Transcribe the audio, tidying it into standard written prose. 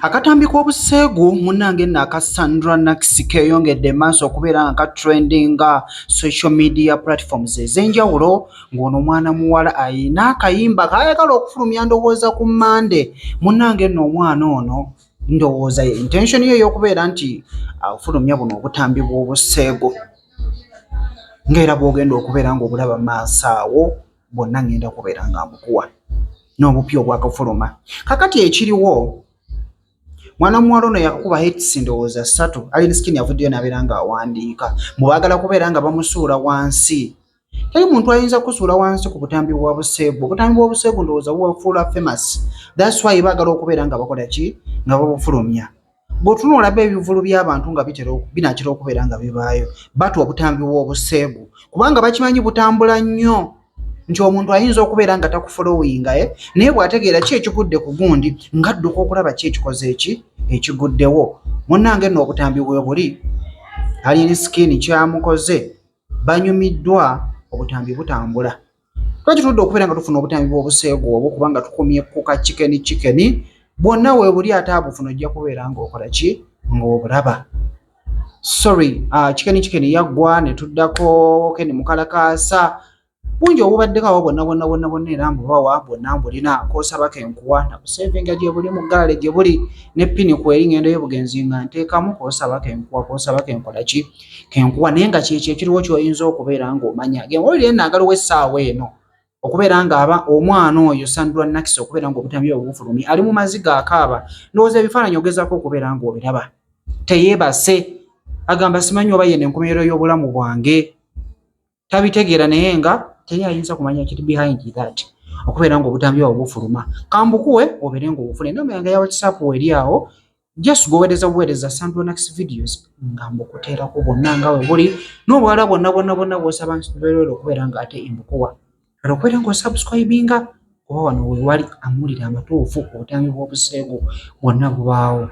Akatambi k'obuseegu munnange nno aka Sandra Nax keeyongedde maaso okubeera nga katrendinga social media platforms ez'enjawulo ng'ono omwana muwala ayina akayimba k'ayagala okufulumya ndowooza ku Mmande. Munnange nno omwana ono ndowooza ye intention ye ey'okubeera nti afulumya buno obutambi bw'obuseegu ng'era bw'ogenda okubeera ng'obulaba maaso awo bwonna ngenda kubeera nga mbukuwa n'obupya obwakafuluma. Kakati ekiriwo mwana muwala ono yakakuba hits ndowooza ssatu. Alien Skin avuddeyo n'abeera ng'awandiika mbu baagala kubeera nga bamusuula wansi. Teri muntu ayinza kusuula wansi ku butambi bwa buseegu. Obutambi bwa buseegu ndowooza bubafuula famous, that's why baagala okubeera nga bakola ki, nga babufulumya. Bw'otunula olaba ebivvulu by'abantu nga bitera binaatera okubeera nga bibaayo, bata obutambi bw'obuseegu kubanga bakimanyi butambula nnyo nti omuntu ayinza okubeera nga takufolowinga eh? Naye bw'ategeera ki ekigudde ku gundi ng'adduka okulaba ki ekikoze eki ekiguddewo. Munnange nno obutambi bwe buli Alien Skin kyamukoze banyumiddwa obutambi butambula. Lwaki tuludde okubeera nga tufuna obutambi bw'obuseegu obwo? Kubanga tukomye kuka chicken chicken bwonna weebuli ate abufuna ojja kubeera ng'okola ki, ng'obulaba. Sorry, chicken chicken yaggwa ne tuddako Ken Mukalakaasa bungi obubaddeko awo bwonna bwonna bwonna bwonna era mbubawa bwonna mbulina k'osaba kenkuwa nakusevinga gye buli mu galale gye buli ne pini kweri ngendo y'obugenzi nga nteekamu k'osaba kenkuwa k'osaba kenkola ki kenkuwa naye nga kyekyo ekiriwo ky'oyinza okubeera ng'omanya gemawulire naagaliwo essaawa eno okubeera ng'aba omwana oyo Sandra Nakisa okubeera ng'obutambi obwo bufulumye ali mu maziga akaaba. Ndowooza ebifaananyi ogezaako okubeera ng'obiraba, teyeebase, agamba simanyi oba yeno enkomerero y'obulamu bwange, tabitegeera naye nga teri ayinza kumanya kiri behind that okubeera ng'obutambi obwo bufuluma. Kambukuwe obeere ng'obufuna enamba yange ya WhatsApp eri awo, just gowereza buweereza Sandra Nax videos nga mbukuteerako bwonna nga bwe buli n'obwala bwonna bwonna bwonna bw'osaba nbeerera okubeera ng'ate mbukuwa. Kale okubeera ng'osubscribinga kuba wano we wali amawulire amatuufu obutambi bw'obuseegu bwonna bubaawo.